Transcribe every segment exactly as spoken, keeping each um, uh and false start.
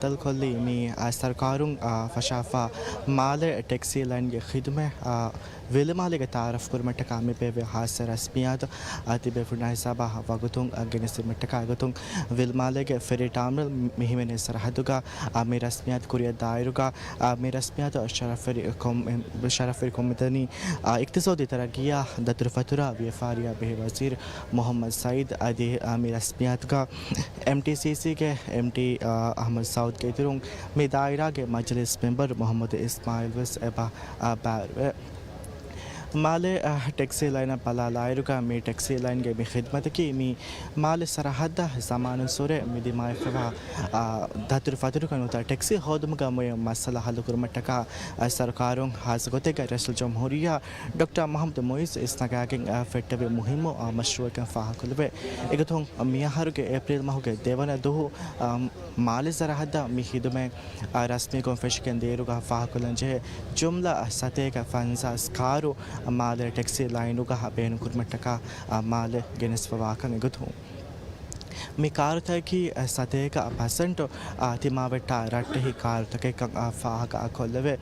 ބައްދަލުކޮށްލީ މި، އާ، ސަރުކާރުން، އާ، ފަށާފާ މާލެ ޓެކްސީ ލައިންގެ ޚިދުމަތް، އާ، ވިލުމާލޭގެ ތައާރަފް ކުރުމަށްޓަކާ މި ބޭއްވި ހާއްސަ ރަސްމިއްޔާތު، އާ، ތިބޭފުޅުންނާ ހިސާބަށް ވަގުތުން، އާ، ގެނެސްދިނުމަށްޓަކާ އެގޮތުން ވިލުމާލޭގެ ފެރީ ޓާމިނަލް މި ހިމެނޭ ސަރަހައްދުގަ، އާ، މި ރަސްމިއްޔާތު ކުރިއަށް ދާއިރުގަ، އާ، މި ރަސްމިއްޔާތު ޝަރަފްވެރި ކޮން-، ޝަރަފްވެރިކޮށް މިދަނީ، އާ، އިޤްތިޞާދީ ތަރައްގީއާ ދަތުރުފަތުރާ ވިޔަފާރިއާ ބެހޭ ވަޒީރު މުޙައްމަދު ސައީދު. އަދި، އާ، މި ރަސްމިއްޔާތުގަ އެމްޓީސީސީގެ އެމްޑީ، އާ، އަޙްމަދު ސައޫދުގެ އިތުރުން މި ދާއިރާގެ މަޖިލީސް މެމްބަރު މުޙައްމަދު އިސްމާޢީލް ވެސް އެބަ، އާ، ބައިވެ. މާލެ، އާ، ޓެކްސީ ލައިނަށް ބަލާލާއިރުގަ މި ޓެކްސީ ލައިންގެ މި ޚިދުމަތަކީ މި މާލެ ސަރަހައްދަށް ޒަމާނުންސުރެ މި ދިމާވެފަވާ، އާ، ދަތުރުފަތުރުގަ ނުވަތަ ޓެކްސީ ހޯދުމުގަ މުވައްޒަފުން ހައްލުކުރުމަށްޓަކާ، އާ، ސަރުކާރުން ހާއްސަ ގޮތެއްގަ ރައީސުލްޖުމްހޫރިއްޔާ ޑޮކްޓަރ މުޙައްމަދު މުޢިއްޒު އިސްނަގާގެން، އާ، ފެއްޓެވި މުހިއްމު، އާ، މަޝްރޫޢެއްކަން ފާހަގަކޮށްލެވޭ. އެގޮތުން މިއަހަރުގެ އޭޕްރީލް މަހުގެ ދެވަނަ ދުވަހު، އާ، މާލެ ސަރަހައްދަށް މި ޚިދުމަތް، އާ، ރަސްމީކޮށް ފެށިގެން ދިޔައިރުގަ ފާހަގަކޮށްލަން ޖެހޭ ޖުމްލަ ސަތޭކަ ފަންސާސް ކާރު މާލެ ޓެކްސީ ލައިނުގަ ބޭނުންކުރުމަށްޓަކާ، އާ، މާލެ ގެނެސްފަވާކަން އެގޮތުން. މި ކާރުތަކަކީ، އަ، ސަތޭކަ ޕަސެންޓު، އަ، ތިމާވެއްޓާ ރައްޓެހި ކާރުތަކެއްކަން، އަ، ފާހަގަކޮށްލެވޭ.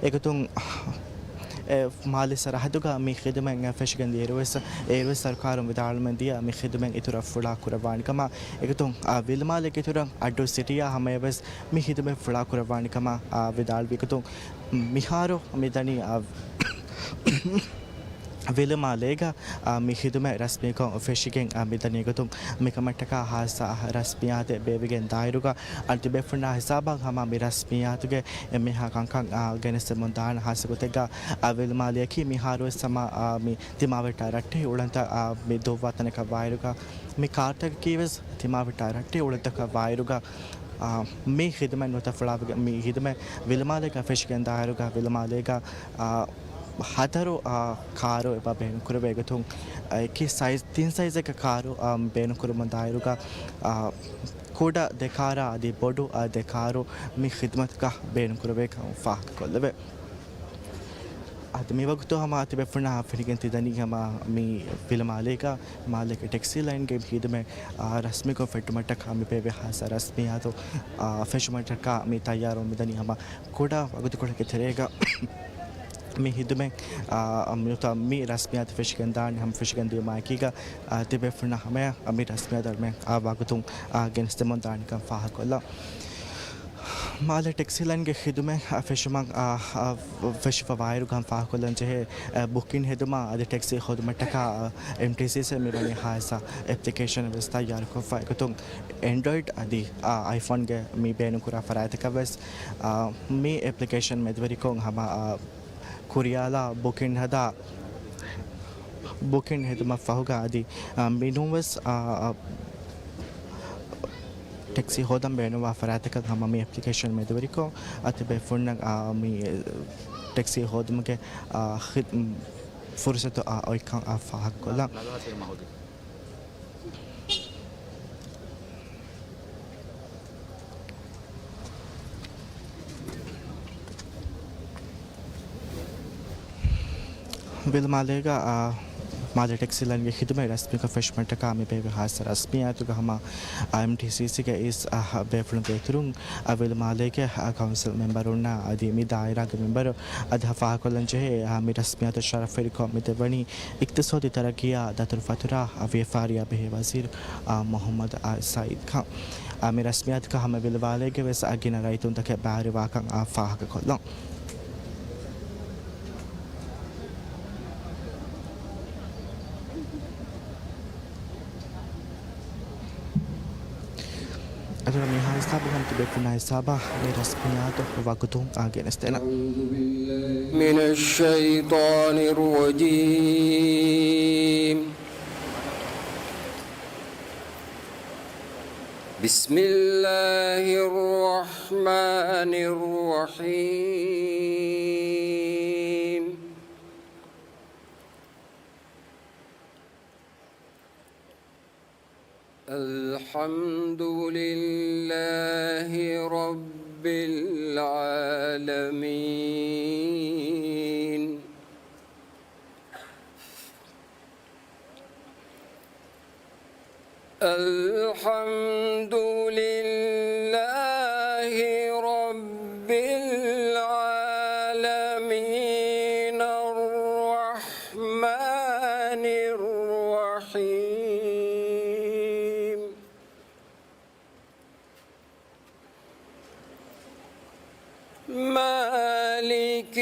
އެގޮތުން، އެ، މާލެ ސަރަހައްދުގަ މި ޚިދުމަތް ފެށިގެން ދިޔައިރުވެސް، އޭރުވެސް ސަރުކާރުން ވިދާޅުވެމެން ދިޔަ މި ޚިދުމަތް އިތުރަށް ފުޅާ ކުރައްވާނެ ކަމަށް. އެގޮތުން، އަ، ވިލުމާލޭގެ އިތުރަށް އައްޑޫ ސިޓީއާ ހަމަޔަށްވެސް މި ޚިދުމަތް ފުޅާ ކުރައްވާނެ ކަމަށް، އަ، ވިދާޅުވި. އެގޮތުން، މިހާރު މިދަނީ، އަ، ވިލުމާލޭގަ، އާ، މި ޚިދުމަތް ރަސްމީކޮށް ފެށިގެން، އާ، މިދަނީ. އެގޮތުން މިކަމަށްޓަކާ ހާއްސަ ރަސްމިއްޔާތެއް ބޭއްވިގެން ދާއިރުގަ، އަދި ތިބޭފުޅުންނާ ހިސާބަށް ހަމަ މި ރަސްމިއްޔާތުގެ އެންމެހާ ކަންކަން، އާ، ގެނެސްދެމުން ދާން ހާއްސަ ގޮތެއްގަ، އާ، ވިލުމާލެއަކީ މިހާރުވެސް ހަމަ، އާ، މި ތިމާވެއްޓާ ރައްޓެހި އުޅަނދުތައް، އާ، މި ދޮށްވާ ތަނަކަށް ވާއިރުގަ، މި ކާރުތަކަކީވެސް ތިމާވެއްޓާ ރައްޓެހި އުޅަނދުތަކަށް ވާއިރުގަ، އާ، މި ޚިދުމަތް ނުތަފުޅާވެގެން، މި ޚިދުމަތް ވިލުމާލޭގަ ފެށިގެން ދާއިރުގަ، ވިލުމާލޭގަ، އާ، ހަތަރު، އާ، ކާރު އެބަ ބޭނުންކުރެވޭ. އެގޮތުން، އާ، އެކި ސައިޒް، ތިން ސައިޒެއްގެ ކާރު، އާ، ބޭނުންކުރަމުން ދާއިރުގަ، އާ، ކުޑަ ދެ ކާރާ އަދި ބޮޑު، އާ، ދެ ކާރު މި ޚިދުމަތުގަ ބޭނުންކުރެވޭ ކަމަށް ފާހަގަކޮށްލެވޭ. އަދި މިވަގުތު ހަމަ ތިބޭފުޅުންނާ ފެނިގެން ތިދަނީ ހަމަ މި ވިލުމާލޭގަ މާލޭގެ ޓެކްސީ ލައިންގެ ޚިދުމަތް، އާ، ރަސްމީކޮށް ފެއްޓުމަށްޓަކާ މި ބޭއްވި ހާއްސަ ރަސްމިއްޔާތު، އާ، ފެށުމަށްޓަކާ މި ތައްޔާރުވެ މިދަނީ ހަމަ ކުޑަ ވަގުތުކޮޅެއްގެ ތެރޭގަ މި ޚިދުމަތް، އާ، މި ރަސްމިއްޔާތު ފެށިގެން ދާން ހަމަ ފެށިގެން ދިޔުމާއެކީގަ، އާ، ތިބޭފުޅުންނާ ހަމަޔަށް މި ރަސްމިއްޔާތު އަޅުމެން އާ ވަގުތުން، އާ، ގެނެސްދެމުން ދާނެކަން ފާހަގަކޮށްލަން. މާލެ ޓެކްސީ ލައިންގެ ޚިދުމަތް، އާ، ފެށިފަ ވާއިރުގަ ފާހަގަކޮށްލަން ޖެހޭ، އާ، ބުކިން ހެދުމާ އަދި ޓެކްސީ ހޯދުމަށްޓަކާ، އާ، އެމްޓީސީސީ މިވަނީ ހާއްސަ އެޕްލިކޭޝަނެއް ވެސް ތައްޔާރުކޮށްފަ. އެގޮތުން އެންޑްރޮއިޑް އަދި، އާ، އައިފޯންގެ މި ބޭނުންކުރާ ފަރާތްތަކަށް ވެސް، އާ، މި އެޕްލިކޭޝަން މެދުވެރިކޮށް ހަމަ، އާ، ކުރިޔާލާ ބުކިން ހަދާ، ބުކިން ހެދުމަށް ފަހުގަ އަދި، އާ، މިނޫންވެސް، އާ، ޓެކްސީ ހޯދަން ބޭނުންވާ ފަރާތަކަށް ހަމަ މި އެޕްލިކޭޝަން މެދުވެރިކޮށް، އަދި ތިބޭފުޅުންނަށް، އާ، މި ޓެކްސީ ހޯދުމުގެ، އާ، ޚިދް-، ފުރުސަތު، އާ، އޮތްކަން، އާ، ފާހަގަކޮށްލަން. ވިލުމާލޭގަ، އާ، މާލެ ޓެކްސީ ލައިންގެ ޚިދުމަތް ރަސްމީކޮށް ފެށުމަށްޓަކާ މި ބޭއްވި ހާއްސަ ރަސްމިއްޔާތުގަ ހަމަ، އާ، އެމްޓީސީސީގެ އިސް، އާ، ބޭފުޅުންގެ އިތުރުން، އާ، ވިލުމާލޭގެ، އާ، ކައުންސިލް މެމްބަރުންނާ އަދި މި ދާއިރާގެ މެމްބަރު އަދި ފާހަގަކޮށްލަން ޖެހޭ، އާ، މި ރަސްމިއްޔާތު ޝަރަފްވެރިކޮށް މި ދެއްވަނީ އިޤްތިޞާދީ ތަރައްގީއާ ދަތުރުފަތުރާ ވިޔަފާރިއާ ބެހޭ ވަޒީރު، އާ، މުޙައްމަދު، އާ، ސައީދު ކަން. އާ، މި ރަސްމިއްޔާތުގަ ހަމަ ވިލުމާލޭގެ ވެސް އަ، ގިނަ ރައްޔިތުންތަކެއް ބައިވެރިވާކަން، އާ، ފާހަގަކޮށްލަން. އަދި މިހާ ހިސާބުން ތިބޭފުޅުންނާ ހިސާބަށް މި ރަސްމިއްޔާތު ވަގުތުން، އާ، ގެނެސްދޭނަން. من الشيطان الرجيم. بسم الله الرحمن الرحيم. الحمد لله رب العالمين. الحمد لله مالك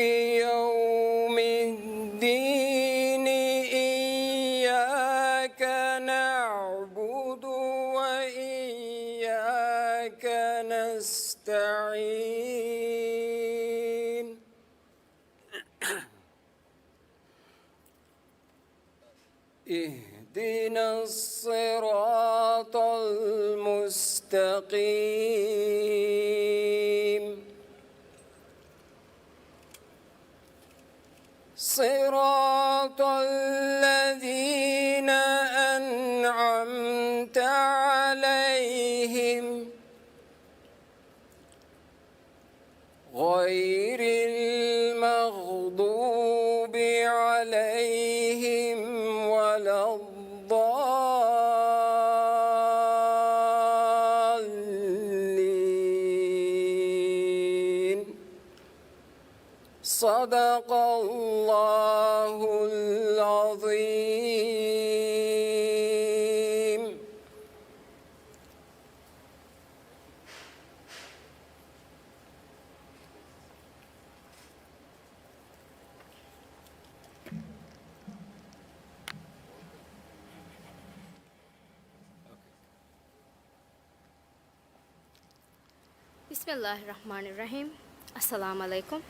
يوم الدين. إياك نعبد وإياك نستعين. اهدنا الصراط المستقيم. صراط الذين أنعمت عليهم غير المغضوب عليهم ولا الضالين. صدق الله العظيم. بسم الله الرحمن الرحيم. السلام عليكم.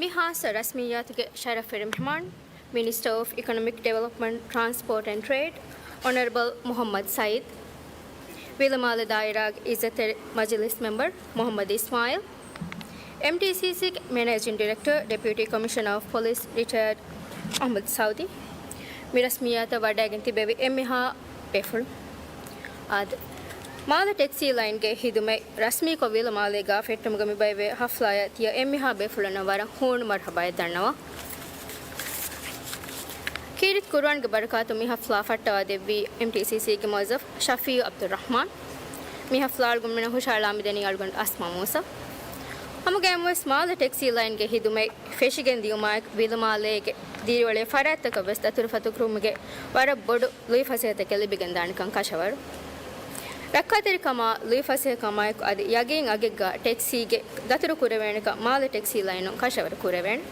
މި ހާއްސަ ރަސްމިއްޔާތުގެ ޝަރަފުވެރި މެހްމާން، މިނިސްޓަރ އޮފް އިކޮނޮމިކް ޑިވެލޮޕްމަންޓް، ޓްރާންސްޕޯޓް އެންޑް ޓްރޭޑް، އޮނަރަބަލް މުޙައްމަދު ސައީދު. ވިލުމާލެ ދާއިރާގެ އިއްޒަތްތެރި މަޖިލިސް މެމްބަރު މުޙައްމަދު އިސްމާއިލް، އެމްޓީސީސީގެ މެނޭޖިން ޑިރެކްޓަރ، ޑެޕިއުޓީ ކޮމިޝަނަރ އޮފް ޕޮލިސް، ރިޓަޔާޑް އަޙްމަދު ސައުދީ، މި ރަސްމިއްޔާތަށް ވަޑައިގެން ތިއްބެވި އެންމެހާ ބޭފުޅުން. އާދެ، މާލެ ޓެކްސީ ލައިންގެ ހިދުމަތް ރަސްމީކޮށް ވިލުމާލޭގާ ފެއްޓުމުގަ މިބައިވެ ހަފްލާޔަށް ތިޔަ އެންމެހާ ބޭފުޅުންނަށް ވަރަށް ހޫނު މަރުޙަބާއެއް ދަންނަވާ. ކީރިތި ޤުރުއާންގެ ބަރަކާތުން މި ހަފްލާ ފައްޓަވާ ދެއްވީ އެމްޓީސީސީގެ މުވައްޒަފް ޝަފީޢު ޢަބްދުއްރަޙްމާން. މި ހަފްލާ އަޅުގަނޑުމެންނަށް ހުށަހަޅާ މިދަނީ އަޅުގަނޑު އަސްމާ މޫސާ. ހަމަގައިމުވެސް މާލެ ޓެކްސީ ލައިންގެ ހިދުމަތް ފެށިގެން ދިޔުމާއެކު ވިލުމާލޭގެ ދިރިއުޅޭ ފަރާތްތަކަށް ވެސް ދަތުރުފަތުކުރުމުގެ ވަރަށް ބޮޑު ލުއިފަސޭހަތަކެއް ލިބިގެންދާނެކަން ކަށަވަރު. ރައްކާތެރިކަމާ ލުއިފަސޭހަކަމާއެކު އަދި ޔަގީން އަގެއްގަ ޓެކްސީގެ ދަތުރު ކުރެވޭނެކަން މާލެ ޓެކްސީ ލައިނުން ކަށަވަރު ކުރެވޭނެ.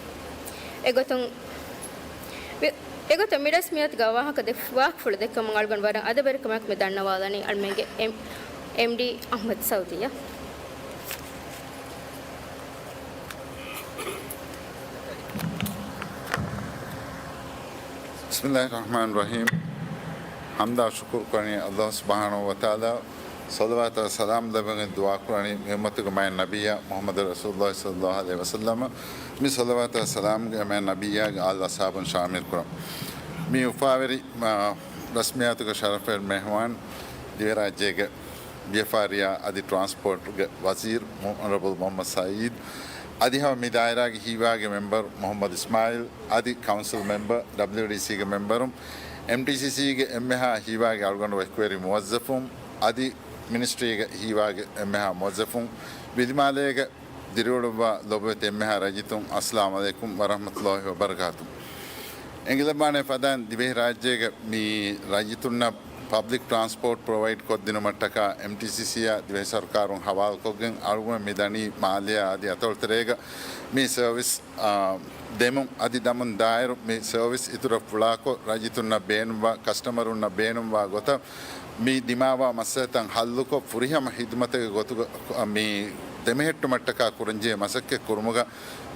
އެގޮތުން، އެގޮތުން މި ރަސްމިއްޔާތުގަ ވާހަކަ ދެ-، ވާހަކަފުޅު ދެއްކުމުން އަޅުގަނޑު ވަރަށް އަދަބުވެރިކަމާއެކު މި ދަންނަވާލަނީ އަޅުމެންގެ އެމް-، އެމްޑީ އަޙްމަދު ސައުދީއަށް. بسم الله الرحمن الرحيم. ޙަމްދާ ޝުކުރު ކުރަނީ ﷲ ސުބްޙާނަހޫ ވަތަޢާލާ، ޞަލަވާތާ ސަލާމް ލެއްވެގެން ދުޢާ ކުރަނީ މި އުއްމަތުގެ މާތް ނަބިއްޔާ މުޙައްމަދު ރަސޫލުﷲ ޞައްލަﷲު ޢަލައިހި ވަސައްލަމަ. މި ޞަލަވާތާ ސަލާމްގެ މާތް ނަބިއްޔާގެ އާލް އަޞްޙާބުން ޝާމިލް ކުރަން. މި އުފާވެރި، މާ، ރަސްމިއްޔާތުގެ ޝަރަފުވެރި މެހުމާން، ދިވެހިރާއްޖޭގެ ވިޔަފާރިއާ އަދި ޓްރާންސްޕޯޓްގެ ވަޒީރު މު-، އޮނަރަބަލް މުޙައްމަދު ސައީދު، އަދި ހަމަ މި ދާއިރާގެ ހީވާގި މެމްބަރު މުޙައްމަދު އިސްމާއިލް، އަދި ކައުންސިލް މެމްބަރު، ޑަބްލިއުޑީސީގެ މެމްބަރުން، އެމްޓީސީސީގެ އެންމެހާ ހީވާގި އަޅުގަނޑު އެކުވެރި މުވައްޒަފުން، އަދި މިނިސްޓްރީގެ ހީވާގި އެންމެހާ މުވައްޒަފުން، ވިލުމާލޭގެ ދިރިއުޅުއްވާ ލޮބުވެތި އެންމެހާ ރައްޔިތުން، އައްސަލާމު ޢަލައިކުމް ވަރަޙްމަތުﷲި ވަބަރަކާތު. އެނގިލައްވާނެ ފަދައިން ދިވެހިރާއްޖޭގެ މި ރައްޔިތުންނަށް ޕަބްލިކް ޓްރާންސްޕޯޓް ޕްރޮވައިޑް ކޮށްދިނުމަށްޓަކާ އެމްޓީސީސީއާ ދިވެހި ސަރުކާރުން ހަވާލުކޮށްގެން އަޅުގަނޑު މި ދަނީ މާލެއާ އަދި އަތޮޅުތެރޭގަ މި ސަރވިސް، އާ، ދެމުން އަދި ދަމުން ދާއިރު މި ސަރވިސް އިތުރަށް ފުޅާކޮށް ރައްޔިތުންނަށް ބޭނުންވާ، ކަސްޓަމަރުންނަށް ބޭނުންވާ ގޮތަށް މި ދިމާވާ މައްސަލަތައް ހައްލުކޮށް، ފުރިހަމަ ހިދުމަތެއްގެ ގޮތުގަ މި ދެމެހެއްޓުމަށްޓަކާ ކުރަންޖެހޭ މަސައްކަތް ކުރުމުގަ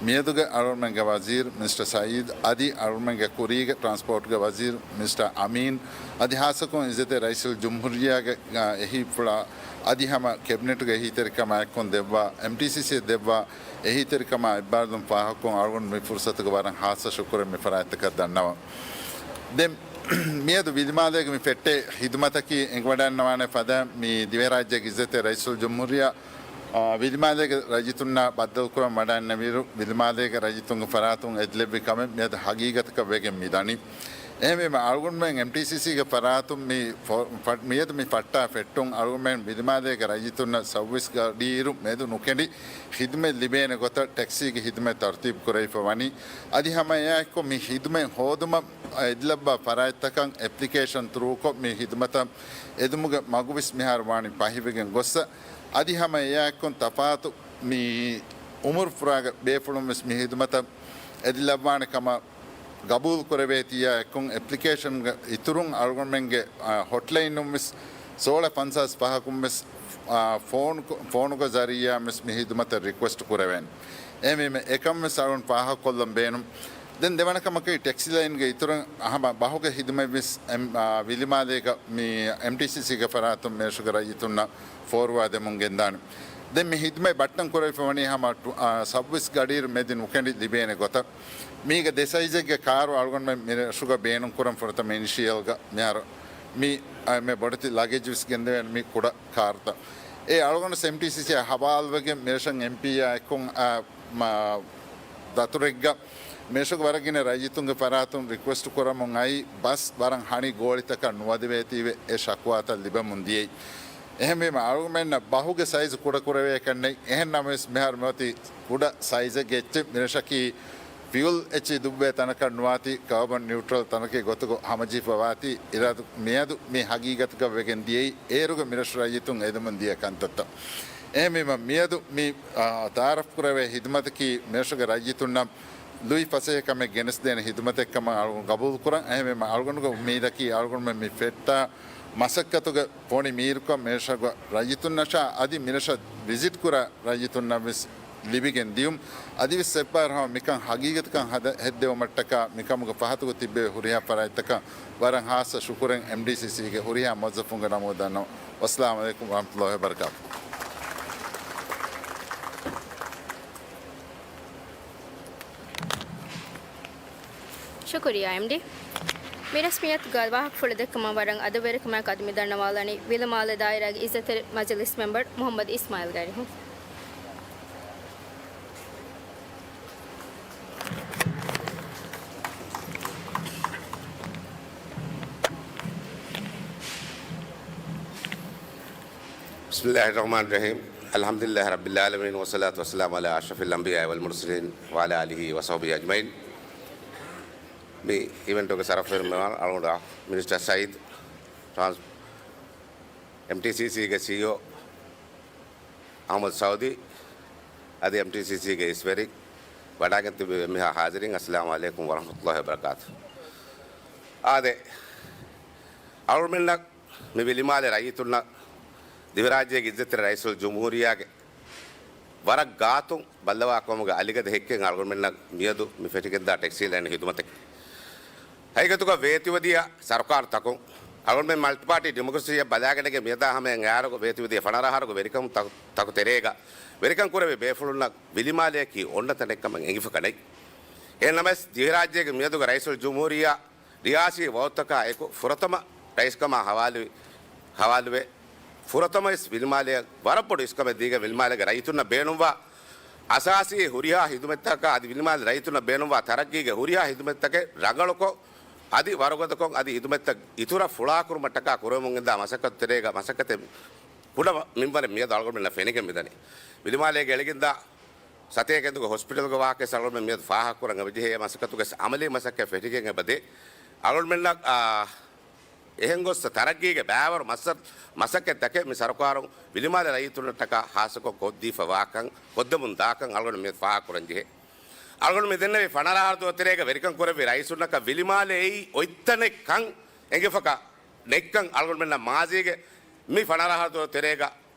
މިއަދުގެ އަޅުގަނޑުމެންގެ ވަޒީރު މިނިސްޓަރ ސައީދު އަދި އަޅުގަނޑުމެންގެ ކުރީގެ ޓްރާންސްޕޯޓްގެ ވަޒީރު މިނިސްޓަރ އަމީން އަދި ހާއްސަކޮށް އިއްޒަތްތެރި ރައީސުލްޖުމްހޫރިއްޔާގެ، އާ، އެހީފުޅާ އަދި ހަމަ ކެބިނެޓުގެ އެހީތެރިކަމާއެކު ދެއްވާ، އެމްޓީސީސީ ދެއްވާ އެހީތެރިކަމާ އެއްބާރުލުން ފާހަގަކޮށް އަޅުގަނޑު މި ފުރުސަތުގަ ވަރަށް ހާއްސަ ޝުކުރެއް މި ފަރާތްތަކަށް ދަންނަވަން. ދެން މިއަދު ވިލުމާލޭގެ މި ފެއްޓޭ ހިދުމަތަކީ އެނގިވަޑައިގަންނަވާނެ ފަދަ މި ދިވެހިރާއްޖޭގެ އިއްޒަތްތެރި ރައީސުލްޖުމްހޫރިއްޔާ، އާ، ވިލުމާލޭގެ ރައްޔިތުންނާ ބައްދަލުކުރަން ވަޑައިގެންނެވިއިރު، ވިލުމާލޭގެ ރައްޔިތުންގެ ފަރާތުން އެދިލެއްވި ކަމެއް މިއަދު ހަގީގަތަކަށް ވެގެން މި ދަނީ. އެހެންވީމަ، އަޅުގަނޑުމެން އެމްޓީސީސީގެ ފަރާތުން މި ފޮ-، ފަ-، މިއަދު މި ފައްޓާ ފެއްޓުން، އަޅުގަނޑުމެން ވިލުމާލޭގެ ރައްޔިތުންނަށް ސަރވިސް ގަޑިއިރު މެދު ނުކެނޑި، ޚިދުމަތް ލިބޭނެ ގޮތަށް ޓެކްސީގެ ޚިދުމަތް ތަރުތީބު ކުރެވިފަ ވަނީ. އަދި ހަމަ އެއާއެކު މި ޚިދުމަތް ހޯދުމަށް އެދިލައްވާ ފަރާތްތަކަށް އެޕްލިކޭޝަން ތްރޫކޮށް މި ޚިދުމަތަށް އެދުމުގެ މަގުވެސް މިހާރު ވާނީ ފަހިވެގެން ގޮއްސަ. އަދި ހަމަ އެއާއެކު ތަފާތު މި އުމުރު ފުރާގެ ބޭފުޅުން ވެސް މި ހިދުމަތަށް އެދިލައްވާނެ ކަމަށް ގަބޫލު ކުރެވޭތީއާ އެކު، އެޕްލިކޭޝަންގެ އިތުރުން އަޅުގަނޑުމެންގެ، އާ، ހޮޓްލައިނުން ވެސް ސޯޅަ ފަންސާސް ފަހަކުން ވެސް، އާ، ފޯނު، ފޯނުގެ ޒަރީއާ ވެސް މި ހިދުމަތަށް ރިކުއެސްޓް ކުރެވޭނެ. އެހެންވީމަ އެކަން ވެސް އަޅުގަނޑު ފާހަގަކޮށްލަން ބޭނުން. ދެން ދެވަނަ ކަމަކީ ޓެކްސި ލައިންގެ އިތުރަށް ހަމަ ބަހުގެ ހިދުމަތް ވެސް އެމް-، އާ، ވިލިމާލޭގަ މި އެމްޓީސީސީގެ ފަރާތުން މިރަށުގެ ރައްޔިތުންނަށް ފޯރުވާ ދެމުން ގެންދާނެ. ދެން މި ހިދުމަތް ބައްޓަން ކުރެވިފަ ވަނީ ހަމަ ޓު-، އާ، ސައުވީސް ގަޑިއިރު މެދި ނުކެނޑި ލިބޭނެ ގޮތަށް. މީގެ ދެ ސައިޒެއްގެ ކާރު އަޅުގަނޑުމެން މިރަށުގަ ބޭނުން ކުރަން ފުރަތަމަ އިނިޝިއަލްގަ މިހާރު މި، އާ، މެ ބޮޑެތި ލަގެޖް ވެސް ގެންދެވޭނެ މި ކުޑަ ކާރުތައް. އެ އަޅުގަނޑު އެމްޓީސީސީއާ ހަވާލުވެގެން މިރަށަށް އެމްޕީއާ އެކު، އާ، މާ، ދަތުރެއްގަ މިރަށުގެ ވަރަށް ގިނަ ރައްޔިތުންގެ ފަރާތުން ރިކުއެސްޓް ކުރަމުން އައީ ބަސް ވަރަށް ހަނި ގޯޅިތަކަށް ނުވަދެވޭތީވެ އެ ޝަކުވާތައް ލިބެމުން ދިޔައީ. އެހެންވީމަ އަޅުގަނޑުމެންނަށް ބަހުގެ ސައިޒު ކުޑަކުރެވޭކަށް ނެތް. އެހެން ނަމަވެސް މިހާރު މިއޮތީ ކުޑަ ސައިޒެއްގެ އެއްޗެއް. މިރަށަކީ ފިއުލް އެއްޗެއް ދުއްވޭ ތަނަކަށް ނުވާތީ، ކާބަން ނިއުޓްރަލް ތަނަކެއް ގޮތުގަ ހަމަޖެހިފަވާތީ، އިރާދު މިއަދު މި ހަގީގަތަކަށް ވެގެން ދިޔައީ އޭރުގެ މިރަށު ރައްޔިތުން އެދެމުން ދިޔަ ކަންތައްތައް. އެހެންވީމަ މިއަދު މި، އާ، ތައާރަފް ކުރެވޭ ހިދުމަތަކީ މިރަށުގެ ރައްޔިތުންނަށް ލުއި ފަސޭހަކަމެއް ގެނެސްދޭނެ ހިދުމަތެއް ކަމަށް އަޅުގަނޑު ގަބޫލު ކުރަން. އެހެންވީމަ އަޅުގަނޑުގެ އުއްމީދަކީ އަޅުގަނޑުމެން މި ފެއްޓާ މަސައްކަތުގެ ފޮނި މީރުކަން މިރަށުގެ ރައްޔިތުންނަށާ އަދި މިރަށަށް ވިޒިޓް ކުރާ ރައްޔިތުންނަށް ވެސް ލިބިގެން ދިޔުން. އަދިވެސް އެއްބާރު ހަމަ މިކަން ހަގީގަތަކަށް ހަދ-، ހެއްދެވުމަށްޓަކާ މިކަމުގެ ފަހަތުގަ ތިއްބެވި ހުރިހާ ފަރާތްތަކަށް ވަރަށް ހާއްސަ ޝުކުރެއް އެމްޑީސީސީގެ ހުރިހާ މުވައްޒަފުންގެ ނަމުގަ ދަންނަވަން. ވައްސަލާމު ޢަލައިކުމް ވަރަޙްމަތުﷲ ވަބަރަކާތު. ޝުކުރިއްޔާ އެމްޑީ. މި ރަސްމިއްޔަތުގަ ވާހަކަފުޅު ދެއްކުމަށް ވަރަށް އަދަބުވެރިކަމާއެކު އަދި މި ދަންނަވާލަނީ ވިލުމާލެ ދާއިރާގެ އިއްޒަތްތެރި މަޖިލީސް މެމްބަރު މުޙައްމަދު އިސްމާޢީލް ގައިރިހު. بسم الله الرحمن الرحيم. الحمد لله رب العالمين، والصلاة والسلام على أشرف الأنبياء والمرسلين وعلى آله وصحبه أجمعين. މި އިވެންޓުގެ ޝަރަފުވެރި މެހުމާން އަޅުގަނޑު މިނިސްޓަރ ސައީދު، ޓްރާންސް-، އެމްޓީސީސީގެ ސީއީއޯ އަޙްމަދު ސައުދީ، އަދި އެމްޓީސީސީގެ އިސްވެރިން، ވަޑައިގެން ތިބި މިހާ ހާޒިރިން، އައްސަލާމު ޢަލައިކުމް ވަރަޙްމަތުﷲ ވަބަރަކާތު. އާދެ، އަޅުގަނޑުމެންނަށް މި ވިލިމާލެ ރައްޔިތުންނަށް ދިވެހިރާއްޖޭގެ އިއްޒަތްތެރި ރައީސުލްޖުމްހޫރިއްޔާގެ ވަރަށް ގާތުން ބައްލަވާ ޤައުމުގެ އަލިގަދަ ހެއްކެއް އަޅުގަނޑުމެންނަށް މިއަދު މި ފެށިގެންދާ ޓެކްސީ ލައިން ހިދުމަތަކީ. ހަގީގަތުގަ ވޭތުވެދިޔަ ސަރުކާރުތަކުން އަޅުގަނޑުމެން މަލްޓިޕާޓީ ޑިމޮކްރަސީއަށް ބަލާގަނެގެން މިއަދާ ހަމަޔަށް އައިއިރުގަ ވޭތުވެދިޔަ ފަނަރަ އަހަރުގެ ވެރިކަން ތަކު، ތަކު ތެރޭގަ ވެރިކަން ކުރެވި ބޭފުޅުންނަށް ވިލިމާލެއަކީ އޮންނަ ތަނެއްކަމަށް އެނގިފަ ނެތް. އެހެންނަމަވެސް، ދިވެހިރާއްޖޭގެ މިއަދުގެ ރައީސުލްޖުމްހޫރިއްޔާ ރިޔާސީ ވައުދުތަކާ އެކު ފުރަތަމަ ރައީސްކަމާ ހަވާލުވި، ހަވާލުވެ، ފުރަތަމަވެސް ވިލިމާލެއަށް ވަރަށް ބޮޑު އިސްކަމެއް ދީގެން ވިލިމާލޭގެ ރައްޔިތުންނަށް ބޭނުންވާ އަސާސީ ހުރިހާ ހިދުމަތްތަކަކާ އަދި ވިލިމާލެ ރައްޔިތުންނަށް ބޭނުންވާ ތަރައްގީގެ ހުރިހާ ހިދުމަތްތަކެއް ރަނގަޅުކޮށް، އަދި ވަރުގަދަކޮށް، އަދި ހިދުމަތްތައް އިތުރަށް ފުޅާކުރުމަށްޓަކާ ކުރެވެމުން ގެންދާ މަސައްކަތު ތެރޭގަ މަސައްކަތެއް ކުޑަ މިންވަރެއް މިއަދު އަޅުގަނޑުމެންނަށް ފެނިގެން މިދަނީ. ވިލިމާލޭގެ އެޅިގެންދާ ސަތޭކަ އެނދުގެ ހޮސްޕިޓަލްގެ ވާހަކަވެސް އަޅުގަނޑުމެން މިއަދު ފާހަގަކުރަން އެބަޖެހޭ. މަސައްކަތުގެ އަމަލީ މަސައްކަތް ފެށިގެން އެބަދޭ. އަޅުގަނޑުމެންނަށް، އާ، އެހެން ގޮސް ތަރައްގީގެ ބައިވަރު މަސަ، މަސައްކަތްތަކެއް މި ސަރުކާރުން ވިލިމާލެ ރައްޔިތުންނަށްޓަކާ ހާއްސަކޮށް ކޮށްދީފަ ވާކަން، ކޮށްދެމުން ދާކަން އަޅުގަނޑު މިއަދު ފާހަގަކުރަން ޖެހޭ. އަޅުގަނޑު މި ދެންނެވި ފަނަރަ އަހަރު ދުވަހު ތެރޭގަ ވެރިކަން ކުރެއްވި ރައީސުންނަކަށް ވިލިމާލެ އެއީ އޮތްތަނެއްކަން އެނގިފަކަ ނެތްކަން އަޅުގަނޑުމެންނަށް މާޒީގެ މި ފަނަރަ އަހަރު ދުވަހު ތެރޭގަ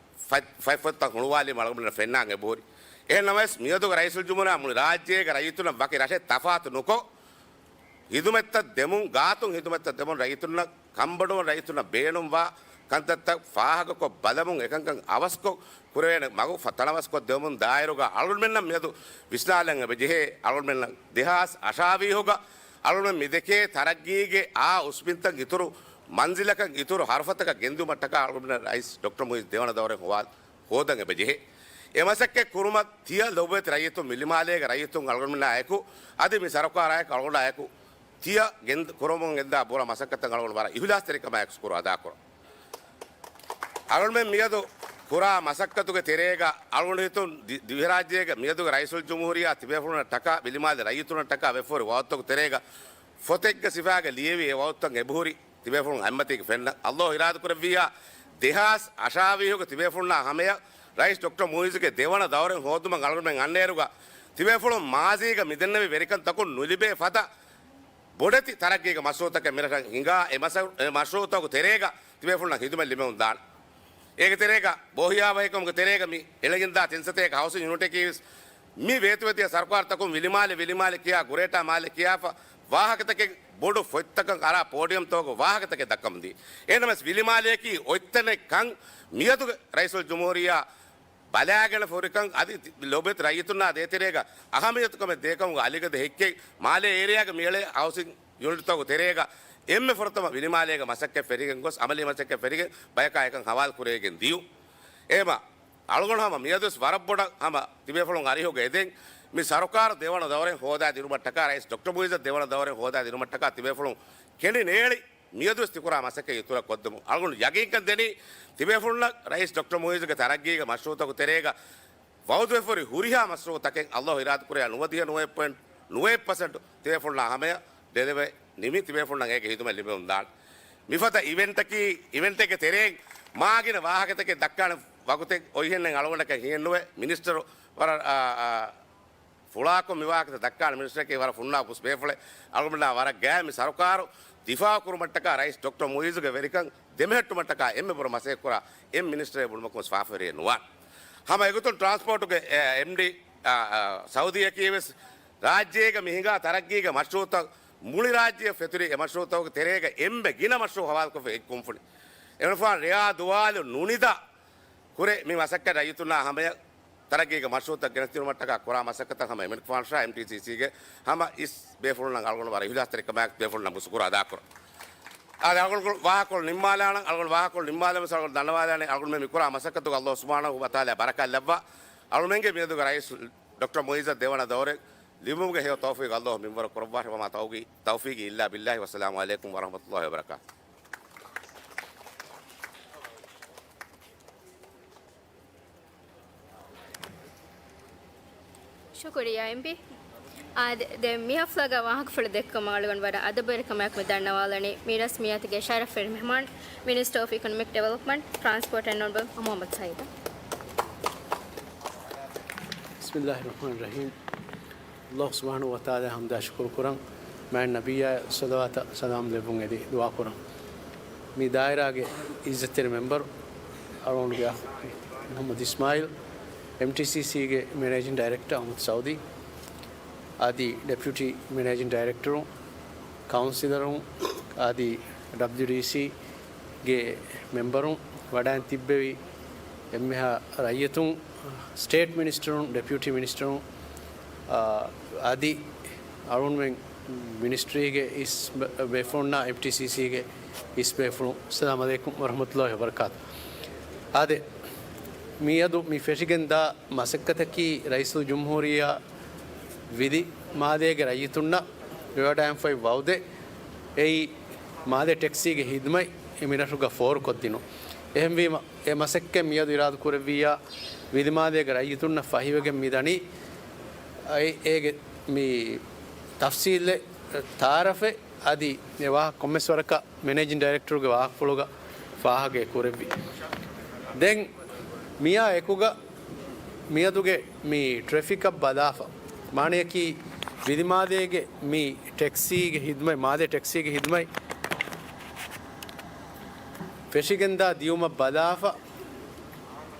ފަތް، ފަތްފޮތްތައް ހުޅުވާލީމަ އަޅުގަނޑުމެންނަށް ފެންނާން އެބަހުރި. އެހެންނަމަވެސް، މިއަދުގެ ރައީސުލްޖުމްހޫރިއްޔާ މުޅި ރާއްޖޭގެ ރައްޔިތުންނަށް ވަކި ރަށެއް ތަފާތު ނުކޮށް، ހިދުމަތްތައް ދެމުން، ގާތުން ހިދުމަތްތައް ދެމުން ރައްޔިތުންނަށް ކަންބޮޑުވަން ރައްޔިތުންނަށް ބޭނުންވާ ކަންތައްތައް ފާހަގަކޮށް ބަލަމުން، އެކަންކަން އަވަސްކޮށް ކުރެވޭނެ މަގު ފަ، ތަނަވަސްކޮށް ދެވުމުން ދާއިރުގަ އަޅުގަނޑުމެންނަށް މިއަދު ވިސްނާލަން އެބަޖެހޭ. އަޅުގަނޑުމެންނަށް ދެހާސް އަށާވީހުގަ އަޅުގަނޑުމެން މިދެކޭ ތަރައްގީގެ އާ އުސްބިންތައް އިތުރު މަންޒިލަކަށް އިތުރު ހަރުފަތަކަށް ގެންދިއުމަށްޓަކާ އަޅުގަނޑުމެން ރައީސް ޑޮކްޓަރ މުއިއްޒު ދެވަނަ ދައުރެއް ހޮވާ، ހޯދަން އެބަޖެހޭ. އެ މަސައްކަތް ކުރުމަށް ތިޔަ ލޮބުވެތި ރައްޔިތުން، ވިލިމާލޭގެ ރައްޔިތުން އަޅުގަނޑުމެންނާ އެކު، އަދި މި ސަރުކާރާ އެކު، އަޅުގަނޑާ އެކު، ތިޔަ ގެން، ކުރަމުން ގެންދާ ބުރަ މަސައްކަތަށް އަޅުގަނޑު ވަރަށް އިހުލާސްތެރިކަމާއެކު ޝުކުރު އަދާކުރަން. އަޅުގަނޑުމެން މިއަދު ކުރާ މަސައްކަތުގެ ތެރޭގަ އަޅުގަނޑު ހިތުން ދި، ދިވެހިރާއްޖޭގެ މިއަދުގެ ރައީސުލްޖުމްހޫރިއްޔާ ތިބޭފުޅުންނަށްޓަކާ، ވިލިމާލެ ރައްޔިތުންނަށްޓަކާ ވެފަ ހުރި ވައުދުތަކުގެ ތެރޭގަ ފޮތެއްގެ ސިފައިގަ ލިޔެވި އެ ވައުދުތައް އެބަހުރި ތިބޭފުޅުން އަތްމަތީގަ ފެންނަ. އައްލާހު އިރާދަކުރެއްވިއްޔާ، ދެހާސް އަށާވީހުގަ ތިބޭފުޅުންނާ ހަމަޔަށް ރައީސް ޑޮކްޓަރ މުއިއްޒުގެ ދެވަނަ ދައުރެއް ހޯދުމަށް އަޅުގަނޑުމެން އަންނައިރުގަ، ތިބޭފުޅުން މާޒީގަ މިދެންނެވި ވެރިކަންތަކުން ނުލިބޭ ފަދަ ބޮޑެތި ތަރައްގީގެ މަޝްރޫއުތަކެއް މިރަށަށް ހިނގާ، އެ މަޝްރޫ-، އެ މަޝްރޫއުތަކުގެ ތެރޭގަ ތިބޭފުޅުންނަށް ހިދުމަތް ލިބެމުން ދާނެ. އޭގެ ތެރޭގަ ބޯހިޔާވަހިކަމުގެ ތެރޭގަ މި އެޅެގެންދާ ތިން ސަތޭކަ ހައުސިން ޔުނިޓަކީ ވެސް މި ވޭތުވެދިޔަ ސަރުކާރުތަކުން ވިލިމާލެ، ވިލިމާލެ ކިޔާ، ގްރޭޓާ މާލެ ކިޔާފަ ވާހަކަތަކެއް ބޮޑު ފޮތްތަކަށް އަރާ ޕޯޑިއަމްތަކުގަ ވާހަކަތަކެއް ދައްކަމުންދީ. އެހެންނަމަވެސް ވިލިމާލެއަކީ އޮތްތަނެއް ކަން މިއަދުގެ ރައީސުލްޖުމްހޫރިއްޔާ ބަލާގެން ފޯރިކަން އަދި ލޯބިވެތި ރައްޔިތުންނާ ދޭތެރޭގަ އަހަމިއްޔަތުކަމެއް ދޭކަމުގެ އަލިގަދަ ހެއްކެއް މާލޭ އޭރިއާގަ މިއެޅޭ ހައުސިން ޔުނިޓްތަކުގެ ތެރޭގަ އެންމެ ފުރަތަމަ ވިލިމާލޭގަ މަސައްކަތް ފެށިގެން ގޮސް، އަމަލީ މަސައްކަތް ފެށިގެން ބަޔަކާ އެކަން ހަވާލު ކުރެވިގެން ދިޔުން. އެހެމަ އަޅުގަނޑު ހަމަ މިއަދުވެސް ވަރަށް ބޮޑަށް ހަމަ ތިބޭފުޅުން އަރިހުގަ އެދެން، މި ސަރުކާރު ދެވަނަ ދައުރެއް ހޯދާ ދިނުމަށްޓަކާ، ރައީސް ޑޮކްޓަރ މުއިއްޒަށް ދެވަނަ ދައުރެއް ހޯދާ ދިނުމަށްޓަކާ ތިބޭފުޅުން ކެނޑި ނޭޅި މިއަދުވެސް ތިކުރާ މަސައްކަތް އިތުރަށް ކޮށްދެމުން. އަޅުގަނޑު ޔަގީންކަން ދެނީ، ތިބޭފުޅުންނަށް ރައީސް ޑޮކްޓަރ މުއިއްޒުގެ ތަރައްގީގެ މަޝްރޫއުތަކުގެ ތެރޭގަ ވައުދުވެފަ ހުރިހާ މަޝްރޫއުތަކެއް އައްލާހު އިރާދަކުރިޔާ ނުވަދިހަ ނުވައެއް ޕޮއިންޓް ނުވައެއް ޕަސެންޓް ތިބޭފުޅުންނާ ހަމަޔަށް ދެދެވޭ ނިމި ތިބޭފުޅުންނަށް އޭގެ ހިދުމަތް ލިބެމުންދާނެ. މިފަދަ އިވެންޓަކީ، އިވެންޓެއްގެ ތެރެއިން މާގިނަ ވާހަކަތަކެއް ދައްކާނެ ވަގުތެއް އޮތްހެންނެއް އަޅުގަނޑަކަށް ހިއެއްނުވޭ. މިނިސްޓަރު ވަރަށް، އާ، އާ، ފުޅާކޮށް މި ވާހަކަތައް ދައްކާނެ މިނިސްޓަރަކީ ވަރަށް ފުންނާ ބުސް ބޭފުޅެއް. އަޅުގަނޑާ ވަރަށް ގާތް މި ސަރުކާރު ދިފާއު ކުރުމަށްޓަކާ ރައީސް ޑޮކްޓަރ މުއިއްޒުގެ ވެރިކަން ދެމެހެއްޓުމަށްޓަކާ އެންމެ ބުރަ މަސައްކަތް ކުރާ އެއް މިނިސްޓަރެއް ބުނުމަކުން ވެސް ފާފަވެރިއެއް ނުވާނެ. ހަމަ އެގޮތުން ޓްރާންސްޕޯޓުގެ، އެ، އެމްޑީ، އާ، އާ، ސައުދީއަކީ ވެސް ރާއްޖޭގަ މި ހިނގާ ތަރައްގީގެ މަޝްރޫއުތައް މުޅި ރާއްޖެއަށް ފެތުރި އެ މަޝްރޫއުތަކުގެ ތެރޭގަ އެންމެ ގިނަ މަޝްރޫއު ހަވާލުކޮށްފަ އެއް ކުންފުނި. އެމަނިކުފާނު ރެޔާ ދުވާލު ނުނިދާ ކުރެ މި މަސައްކަތް ރައްޔިތުންނާ ހަމަޔަށް ތަރައްގީގެ މަޝްރޫއުތައް ގެނެސްދިނުމަށްޓަކާ ކުރާ މަސައްކަތަށް ހަމަ އެމަނިކުފާނު ޝާ އެމްޓީސީސީގެ ހަމަ އިސް ބޭފުޅުންނަށް އަޅުގަނޑު ވަރަށް އިހްލާސްތެރިކަމާއެކު ބޭފުޅުންނަށް ބުސްކުރާ އަދާކުރަން. އާދެ، އަޅުގަނޑު ވާހަކަކޮޅު ނިންމާލާނަން، އަޅުގަނޑު ވާހަކަކޮޅު ނިންމާލަމުން އަޅުގަނޑު ދަންނަވާލާނެ، އަޅުގަނޑުމެން މިކުރާ މަސައްކަތުގަ އައްލާހު ސުބްޙާނަހޫ ވަތަޢާލާ ބަރަކާތް ލައްވާ، އަޅުމެންގެ މިއަދުގެ ރައީސް ޑޮކްޓަރ މުއިއްޒަށް ދެވަނަ ދައުރެއް ލިބުމުގެ ހެޔޮ ތައުފީގު އައްލާހު މިންވަރު ކުރައްވާށި. ވަމާ ތައުގީ-، ތައުފީޤީ އިއްލާ ބިއްލާހި. ވައްސަލާމު ޢަލައިކުމް ވަރަޙްމަތުﷲި ވަބަރަކާތުހު. ޝުކުރިއްޔާ އެމްޕީ. އާދެ، ދެން މި ހަފްލާގަ ވާހަކަފުޅު ދެއްކުމަށް އަޅުގަނޑު ވަރަށް އަދަބުވެރިކަމާއެކު މި ދަންނަވާލަނީ މިރަސްމިއްޔާތުގެ ޝަރަފުވެރި މެހްމާން، މިނިސްޓަރ އޮފް އިކޮނޮމިކް ޑިވެލޮޕްމަންޓް، ޓްރާންސްޕޯޓް އެންޑް އަރބަން އަފެއާސް މުޙައްމަދު ސައީދު. بسم الله الرحمن الرحيم. އައްލާހު ސުބްޙާނަހޫ ވަތަޢާލާ ޙަމްދާ ޝުކުރު ކުރަން، މާތް ނަބިއްޔާ ޞަލަވާތާ ސަލާމް ލެއްވުން އެދި ދުޢާ ކުރަން. މި ދާއިރާގެ އިއްޒަތްތެރި މެމްބަރު، އަޅުގަނޑުގެ އަޚު މުޙައްމަދު އިސްމާޢީލް، އެމްޓީސީސީގެ މެނޭޖިން ޑައިރެކްޓަރ އަޙްމަދު ސައުދީ، އަދި ޑެޕިއުޓީ މެނޭޖިން ޑައިރެކްޓަރުން، ކައުންސިލަރުން، އަދި ޑަބްލިޔުޑީސީ ގެ މެމްބަރުން، ވަޑައިން ތިއްބެވި އެންމެހާ ރައްޔިތުން، ސްޓޭޓް މިނިސްޓަރުން، ޑެޕިއުޓީ މިނިސްޓަރުން، އާ، އަދި އަޅުގަނޑުމެން މިނިސްޓްރީގެ އިސް ބޭފުޅުންނާ އެމްޓީސީސީގެ އިސް ބޭފުޅުން، އައްސަލާމު ޢަލައިކުމް ވަރަޙްމަތުﷲި ވަބަރަކާތު. އާދެ، މިއަދު މި ފެށިގެންދާ މަސައްކަތަކީ ރައީސުލްޖުމްހޫރިއްޔާ ވިލިމާލޭގެ ރައްޔިތުންނަށް ވެވަޑައިގެންފައި ވައުދެއް، އެއީ މާލެ ޓެކްސީގެ ހިދުމަތް މިރަށުގަ ފޯރުކޮށްދިނުން. އެހެންވީމަ، އެ މަސައްކަތް މިއަދު އިރާދަ ކުރެއްވިއްޔާ، ވިލިމާލޭގެ ރައްޔިތުންނަށް ފަހިވެގެން މިދަނީ، އެ-، އޭގެ މި ތަފްސީލެއް، ތަޢާރަފެއް އަދި އެ ވާހަކަ ކޮންމެސް ވަރަކަށް މެނޭޖިން ޑައިރެކްޓަރުގެ ވާހަކަފުޅުގަ ފާހަގަ ކުރެއްވި. ދެން މިއާ އެކުގަ މިއަދުގެ މި ޓްރެފިކަށް ބަލާފަ، މާނަޔަކީ ވިލިމާލޭގެ މި ޓެކްސީގެ ހިދުމަތް، މާލެ ޓެކްސީގެ ހިދުމަތް ފެށިގެންދާ ދިޔުމަށް ބަލާފަ،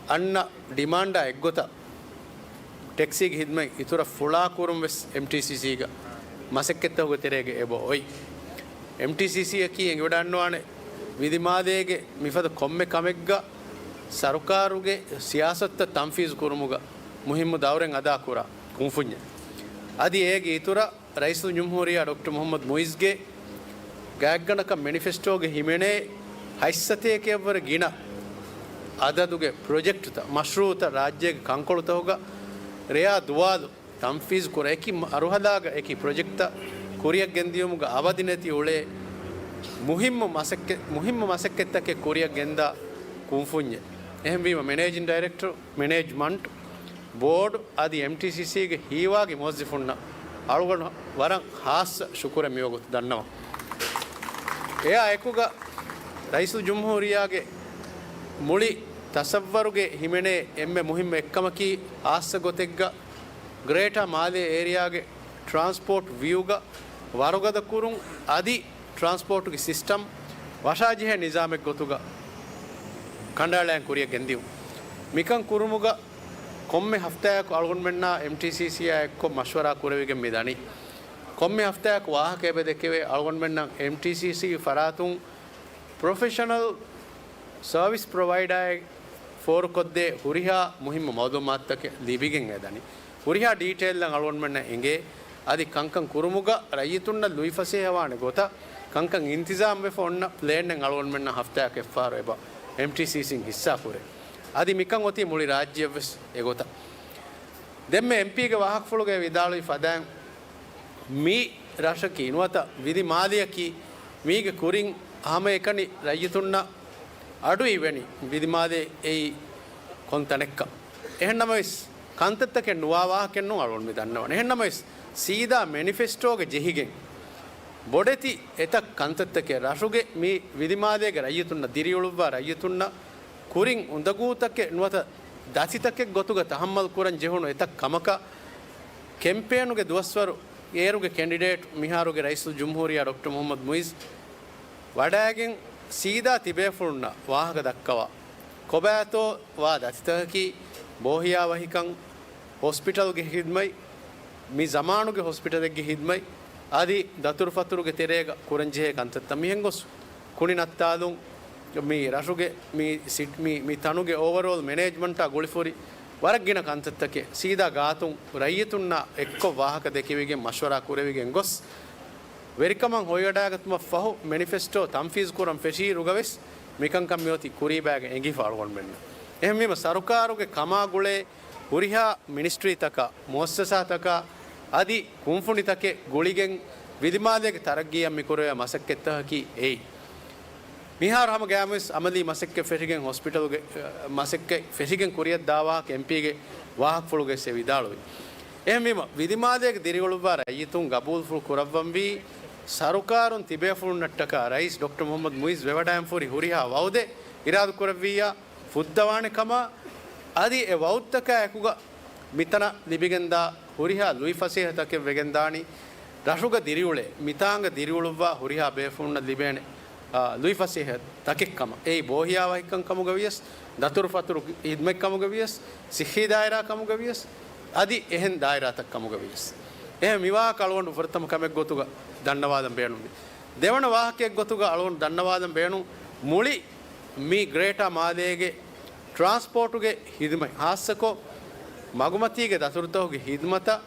އަންނަ ޑިމާންޑާ އެއްގޮތަށް ޓެކްސީގެ ހިދުމަތް އިތުރަށް ފުޅާ ކުރުން ވެސް އެމްޓީސީސީގަ މަސައްކަތްތަކުގެ ތެރޭގަ އެބަ އޮތް. އެމްޓީސީސީއަކީ އެނގިވަޑައިގަންނަވާނެ ވިލިމާލޭގެ މިފަދަ ކޮންމެ ކަމެއްގަ ސަރުކާރުގެ ސިޔާސަތުތައް ތަންފީޒު ކުރުމުގަ މުހިއްމު ދައުރެއް އަދާކުރާ ކުންފުންޏެއް. އަދި އޭގެ އިތުރަށް ރައީސުލްޖުމްހޫރިއްޔާ ޑޮކްޓަރ މުޙައްމަދު މުއިއްޒުގެ ގާތްގަނޑަކަށް މެނިފެސްޓޯގަ ހިމެނޭ ހަތްސަތޭކައަށްވުރެ ގިނަ އަދަދުގެ ޕްރޮޖެކްޓްތައް، މަޝްރޫއުތައް ރާއްޖޭގެ ކަންކޮޅުތަކުގަ ރެޔާ ދުވާލު ތަންފީޒު ކުރާ، އެކި މަރުހަލާގަ އެކި ޕްރޮޖެކްޓްތައް ކުރިއަށް ގެންދިޔުމުގަ އަވަދި ނެތި އުޅޭ މުހިއްމު މަސައްކަތް، މުހިއްމު މަސައްކަތްތަކެއް ކުރިއަށް ގެންދާ ކުންފުންޏެއް. އެހެންވީމަ، މެނޭޖިން ޑައިރެކްޓަރު، މެނޭޖްމަންޓް، ބޯޑް އަދި އެމްޓީސީސީގެ ހީވާގި މުވައްޒަފުންނަށް އަޅުގަނޑު ވަރަށް ޚާއްޞަ ޝުކުރެއް މިވަގުތު ދަންނަވަން. އެއާ އެކުގަ ރައީސުލްޖުމްހޫރިއްޔާގެ މުޅި ތަސައްވަރުގެ ހިމެނޭ އެންމެ މުހިއްމު އެއްކަމަކީ، ހާއްސަ ގޮތެއްގަ ގްރޭޓާ މާލޭ އޭރިއާގެ ޓްރާންސްޕޯޓް ވިއުގަ ވަރުގަދަ ކުރުން، އަދި ޓްރާންސްޕޯޓުގެ ސިސްޓަމް ވަށާޖެހޭ ނިޒާމެއް ގޮތުގަ ކަނޑައަޅައިން ކުރިއަށް ގެންދިއުން. މިކަން ކުރުމުގަ ކޮންމެ ހަފްތާއަކު އަޅުގަނޑުމެންނާ އެމްޓީސީސީއާ އެއްކޮށް މަޝްވަރާ ކުރެވިގެން މި ދަނީ. ކޮންމެ ހަފްތާއަކު ވާހަކަ އެބަ ދެކެވޭ، އަޅުގަނޑުމެންނަށް އެމްޓީސީސީގެ ފަރާތުން ޕްރޮފެޝަނަލް ސަރވިސް ޕްރޮވައިޑާއެއް ފޯރުކޮށްދޭ ހުރިހާ މުހިއްމު މައުލޫމާތުތަކެއް ލިބިގެން އެދަނީ. ހުރިހާ ޑީޓެއިލްއަށް އަޅުގަނޑުމެންނަށް އެނގޭ. އަދި ކަންކަން ކުރުމުގަ ރައްޔިތުންނަށް ލުއިފަސޭހަވާނެ ގޮތަށް ކަންކަން އިންތިޒާމްވެފަ އޮންނަ ޕްލޭނެއް އަޅުގަނޑުމެންނަށް ހަފްތާއަކަށް އެއްފަހަރު އެބަ އެމްޓީސީސީން ހިއްސާ ކުރޭ. އަދި މިކަން އޮތީ މުޅި ރާއްޖެއަށްވެސް އެގޮތަށް. ދެންމެ އެމްޕީގެ ވާހަކަފުޅުގައި ވިދާޅުވި ފަދައިން، މި ރަށަކީ ނުވަތަ ވިލިމާލެއަކީ މީގެ ކުރިން ހަމައެކަނި ރައްޔިތުންނަށް އަޑު އިވެނީ ވިލިމާލެ އެއީ ކޮން ތަނެއްކަން. އެހެންނަމަވެސް، ކަންތައްތަކެއް ނުވާ ވާހަކައެއް ނޫން އަޅުގަނޑު މި ދަންނަވަނީ. އެހެންނަމަވެސް، ސީދާ މެނިފެސްޓޯގެ ޖެހިގެން ބޮޑެތި އެތައް ކަންތައްތަކެއް ރަށުގެ މި ވިލިމާލޭގެ ރައްޔިތުންނަށް ދިރިއުޅުއްވާ ރައްޔިތުންނަށް ކުރިން އުނދަގޫތަކެއް ނުވަތަ ދަތިތަކެއް ގޮތުގަ ތަހައްމަލް ކުރަން ޖެހުނު އެތައް ކަމަކަށް ކެމްޕޭނުގެ ދުވަސްވަރު އޭރުގެ ކެންޑިޑޭޓް މިހާރުގެ ރައީސުލްޖުމްހޫރިއްޔާ ޑޮކްޓަރ މުހައްމަދު މުއިއްޒު ވަޑައިގެން ސީދާ ތިބޭފުޅުންނަށް ވާހަކަ ދައްކަވާ، ކޮބާތޯ ވާ ދަތިތަކަކީ ބޯހިޔާވަހިކަން، ހޮސްޕިޓަލްގެ ހިދްމަތް، މި ޒަމާނުގެ ހޮސްޕިޓަލެއްގެ ހިދްމަތް، އަދި ދަތުރުފަތުރުގެ ތެރޭގަ ކުރަންޖެހޭ ކަންތައްތައް. މިހެން ގޮސް ކުނި ނައްތާލުން، މި ރަށުގެ މި ސިޓް-، މި، މި ތަނުގެ އޯވަރޯލް މެނޭޖްމަންޓާ ގުޅިފުރި ވަރަށް ގިނަ ކަންތައްތަކެއް ސީދާ ގާތުން ރައްޔިތުންނާ އެއްކޮށް ވާހަކަ ދެކެވިގެން މަޝްވަރާ ކުރެވިގެން ގޮސް، ވެރިކަމަށް ހޮވިވަޑައިގަތުމަށް ފަހު މެނިފެސްޓޯ ތަންފީޒު ކުރަން ފެށިއިރުގަވެސް މިކަންކަން މިއޮތީ ކުރީބާގެ އެނގިފަ އަޅުގަނޑުމެންނަށް. އެހެންވީމަ ސަރުކާރުގެ ކަމާ ގުޅޭ ހުރިހާ މިނިސްޓްރީތަކާ، މުއައްސަސާތަކާ އަދި ކުންފުނިތަކެއް ގުޅިގެން ވިލިމާލޭގެ ތަރައްގީއަށް މިކުރެވޭ މަސައްކަތްތަކަކީ އެއީ. މިހާރު ހަމަ ގައިމުވެސް އަމަލީ މަސައްކަތް ފެށިގެން ހޮސްޕިޓަލުގެ، އަ، މަސައްކަތް ފެށިގެން ކުރިއަށްދާ ވާހަކަ އެމްޕީގެ ވާހަކަފުޅުގައި ވިދާޅުވި. އެހެންވީމަ، ވިލިމާލޭގެ ދިރިއުޅުއްވާ ރައްޔިތުން ގަބޫލުފުޅު ކުރައްވަންވީ، ސަރުކާރުން ތިބޭފުޅުންނަށްޓަކާ ރައީސް ޑޮކްޓަރ މުހައްމަދު މުއިއްޒު ވެވަޑައިންފުރި ހުރިހާ ވައުދެއް އިރާދަކުރެއްވިއްޔާ، ފުއްދަވާނެ ކަމަށް، އަދި އެ ވައުދުތަކާ އެކުގަ މިތަނަށް ލިބިގެންދާ ހުރިހާ ލުއިފަސޭހަތަކެއް ވެގެންދާނީ، ރަށުގަ ދިރިއުޅޭ، މިތާނގަ ދިރިއުޅުއްވާ ހުރިހާ ބޭފުޅުންނަށް ލިބޭނެ، އާ، ލުއިފަސޭހަތަކެއް ކަމަށް. އެއީ ބޯހިޔާވަހިކަން ކަމުގަ ވިޔަސް، ދަތުރުފަތުރު ހިދްމަތް ކަމުގަ ވިޔަސް، ސިއްހީ ދާއިރާ ކަމުގަ ވިޔަސް، އަދި އެހެން ދާއިރާތައް ކަމުގަ ވިޔަސް. އެހެން މިވާހަކަ އަޅުގަނޑު ފުރަތަމަ ކަމެއް ގޮތުގަ ދަންނަވާލަން ބޭނުންވި. ދެވަނަ ވާހަކައެއް ގޮތުގަ އަޅުގަނޑު ދަންނަވާލަން ބޭނުން މުޅި މި ގްރޭޓާ މާލޭގެ ޓްރާންސްޕޯޓުގެ ހިދުމަތް، ހާއްސަކޮށް މަގުމަތީގެ ދަތުރުތަކުގެ ހިދުމަތަށް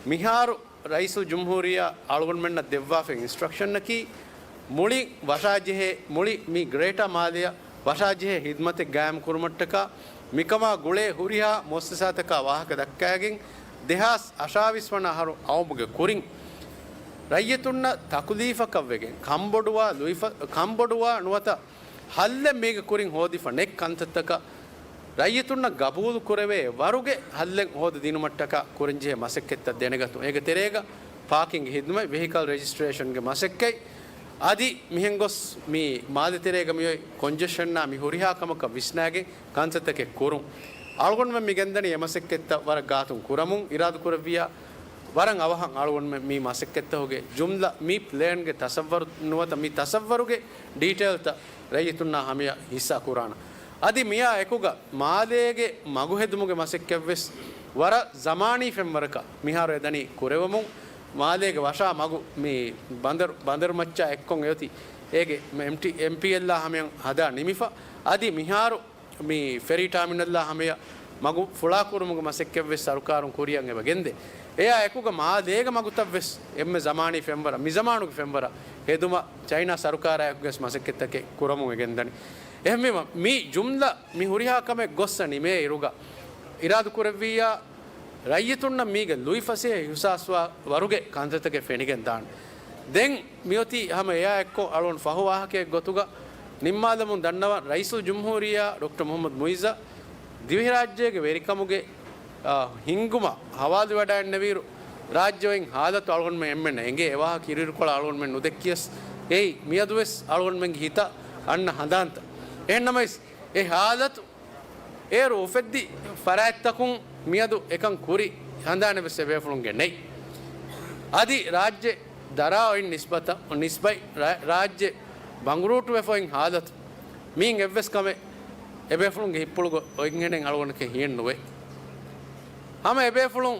މިހާރު ރައީސުލްޖުމްހޫރިއްޔާ އަޅުގަނޑުމެންނަށް ދެއްވާފައި އިންސްޓްރަކްޝަނަކީ، މުޅި ވަށާޖެހޭ، މުޅި މި ގްރޭޓާ މާލެއަށް ވަށާޖެހޭ ހިދުމަތެއް ގާއިމް ކުރުމަށްޓަކާ، މިކަމާ ގުޅޭ ހުރިހާ މުއައްސަސާތަކާ ވާހަކަ ދައްކައިގެން، ދެހާސް އަށާވީސް ވަނަ އަހަރު އައުމުގެ ކުރިން، ރައްޔިތުންނަށް ތަކުލީފަކަށްވެގެން، ކަންބޮޑުވާ ލުއިފަ-، ކަންބޮޑުވާ ނުވަތަ ހައްލެއް މީގެ ކުރިން ހޯދިފަ ނެތް ކަންތައްތަކަށް ރައްޔިތުންނަށް ގަބޫލު ކުރެވޭ ވަރުގެ ހައްލެއް ހޯދަ ދިނުމަށްޓަކާ ކުރަންޖެހޭ މަސައްކަތްތައް ދެނެގަތުން. އޭގެ ތެރޭގަ ޕާކިންގ ހިދުމަތް، ވެހިކަލް ރެޖިސްޓްރޭޝަންގެ މަސައްކަތް، އަދި މިހެން ގޮސް މި މާލެ ތެރޭގަ މިއޮތް ކޮންޖެޝަންއާ މި ހުރިހާ ކަމަކަށް ވިސްނާގެން ކަންތައްތަކެއް ކުރުން. އަޅުގަނޑުމެން މި ގެންދަނީ އެ މަސައްކަތްތައް ވަރަށް ގާތުން ކުރަމުން. އިރާދަކުރެއްވިއްޔާ، ވަރަށް އަވަހަށް އަޅުގަނޑުމެން މި މަސައްކަތްތަކުގެ ޖުމްލަ މި ޕްލޭންގެ ތަސައްވަރު ނުވަތަ މި ތަސައްވަރުގެ ޑީޓެއިލްތައް ރައްޔިތުންނާ ހަމަޔަށް ހިއްސާ ކުރާނަން. އަދި މިއާ އެކުގަ މާލޭގެ މަގު ހެދުމުގެ މަސައްކަތްވެސް ވަރަށް ޒަމާނީ ފެންވަރަކަށް މިހާރު އެދަނީ ކުރެވެމުން. މާލޭގެ ވަށާ މަގު މި ބަނދަރު، ބަނދަރު މައްޗާ އެއްކޮށް އެއޮތީ އޭގެ އެމްޓީ، އެމްޕީއެލްއާ ހަމަޔަށް ހަދާ ނިމިފަ. އަދި މިހާރު މި ފެރީ ޓާމިނަލްއާ ހަމަޔަށް މަގު ފުޅާކުރުމުގެ މަސައްކަތްވެސް ސަރުކާރުން ކުރިއަށް އެބަ ގެންދޭ. އެއާ އެކުގަ މާލޭގެ މަގުތައްވެސް އެންމެ ޒަމާނީ ފެންވަރަށް، މިޒަމާނުގެ ފެންވަރަށް ހެދުމަށް ޗައިނާ ސަރުކާރާއެކުގަސް މަސައްކަތްތަކެއް ކުރަމުން އެ ގެންދަނީ. އެހެންވީމަ، މި ޖުމްލަ މި ހުރިހާ ކަމެއް ގޮއްސަ ނިމޭ އިރުގަ، އިރާދަކުރެއްވިއްޔާ، ރައްޔިތުންނަށް މީގެ ލުއިފަސޭހަ އިހުސާސްވާ ވަރުގެ ކަންތައްތަކެއް ފެނިގެން ދާން. ދެން މިއޮތީ ހަމަ އެއާ އެއްކޮށް އަޅުން ފަހު ވާހަކައެއް ގޮތުގަ ނިންމާލަމުން ދަންނަވަން ރައީސުލްޖުމްހޫރިއްޔާ ޑޮކްޓަރ މުހައްމަދު މުއިއްޒަށް ދިވެހިރާއްޖޭގެ ވެރިކަމުގެ، އާ، ހިންގުމަށް ހަވާލުވެވަޑައިންނެވިއިރު، ރާއްޖެ އޮތް ހާލަތު އަޅުގަނޑުމެން އެންމެންނަށް އެނގޭ. އެވާހަކަ އިރުއިރުކޮޅަށް އަޅުގަނޑުމެން ނުދެއްކިޔަސް އެއީ މިއަދުވެސް އަޅުގަނޑުމެންގެ ހިތަށް އަންނަ ހަނދާންތައް. އެހެންނަމަވެސް، އެ ހާލަތު އޭރު އުފެއްދި ފަރާތްތަކުން މިއަދު އެކަން ކުރި ހަނދާނެއް ވެސް އެބޭފުޅުންގެ ނެތް. އަދި ރާއްޖެ ދަރާ އޮތް ނިސްބަތަށް، ނިސްބަތް ރާ-، ރާއްޖެ ބަނގުރޫޓުވެފަ އޮތް ހާލަތު މީން އެއްވެސް ކަމެއް އެބޭފުޅުންގެ ހިތްޕުޅުގަ އޮތްހެނެއް އަޅުގަނޑަކަށް ހިޔެއް ނުވޭ. ހަމަ އެބޭފުޅުން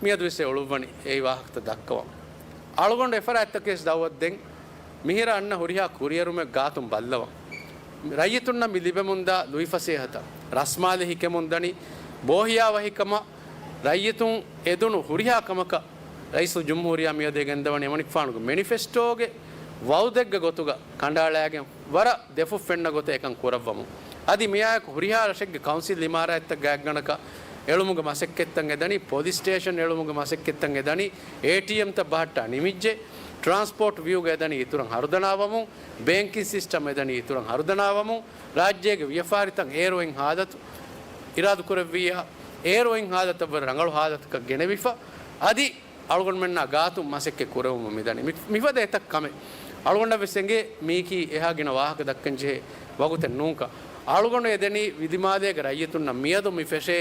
މިއަދުވެސް އެ އުޅުއްވަނީ އެއީ ވާހަކަތައް ދައްކަވަން. އަޅުގަނޑު އެފަރާތްތަކެސް ދައުވަތު ދެން މިހިރަ އަންނަ ހުރިހާ ކުރިއެރުމެއް ގާތުން ބައްލަވަން. ރައްޔިތުންނަށް މި ލިބެމުންދާ ލުއިފަސޭހަތައް، ރަސްމާލެ ހިކެމުންދަނީ، ބޯހިޔާވަހިކަމަށް ރައްޔިތުން އެދުނު ހުރިހާ ކަމަކަށް ރައީސުލްޖުމްހޫރިއްޔާ މިއަދު ގެންދަވަނީ އެމަނިކުފާނުގެ މެނިފެސްޓޯގެ ވައުދެއްގެ ގޮތުގަ ކަނޑައަޅާގެން ވަރަށް ދެފުށް ފެންނަ ގޮތަށް އެކަން ކުރައްވަމުން. އަދި މިއާއެކު ހުރިހާ ރަށެއްގެ ކައުންސިލް އިމާރާތްތައް ގާތްގަނޑަކަށް އެޅުމުގެ މަސައްކަތްތައް އެދަނީ، ޕޮލިސް ސްޓޭޝަން އެޅުމުގެ މަސައްކަތްތައް އެދަނީ، އޭޓީއެމްތައް ބަހައްޓާ ނިމިއްޖެ، ޓްރާންސްޕޯޓް ވިއުގަ އެދަނީ އިތުރަށް ހަރުދަނާވަމުން، ބޭންކިން ސިސްޓަމް އެދަނީ އިތުރަށް ހަރުދަނާވަމުން، ރާއްޖޭގެ ވިޔަފާރިތައް އޭރު އޮތް ހާލަތު އިރާދަކުރެއްވިއްޔާ، އޭރު އޮތް ހާލަތަށްވުރެ ރަނގަޅު ހާލަތަކަށް ގެނެވިފަ، އަދި އަޅުގަނޑުމެންނާ ގާތުން މަސައްކަތް ކުރެވުމުން މިދަނީ. މި-، މިފަދަ އެތައް ކަމެއް އަޅުގަނޑަށް ވެސް އެނގޭ، މީކީ އެހާ ގިނަ ވާހަކަ ދައްކަން ޖެހޭ ވަގުތެއް ނޫންކަން. އަޅުގަނޑު އެދެނީ ވިލިމާލޭގެ ރައްޔިތުންނަށް މިއަދު މި ފެށޭ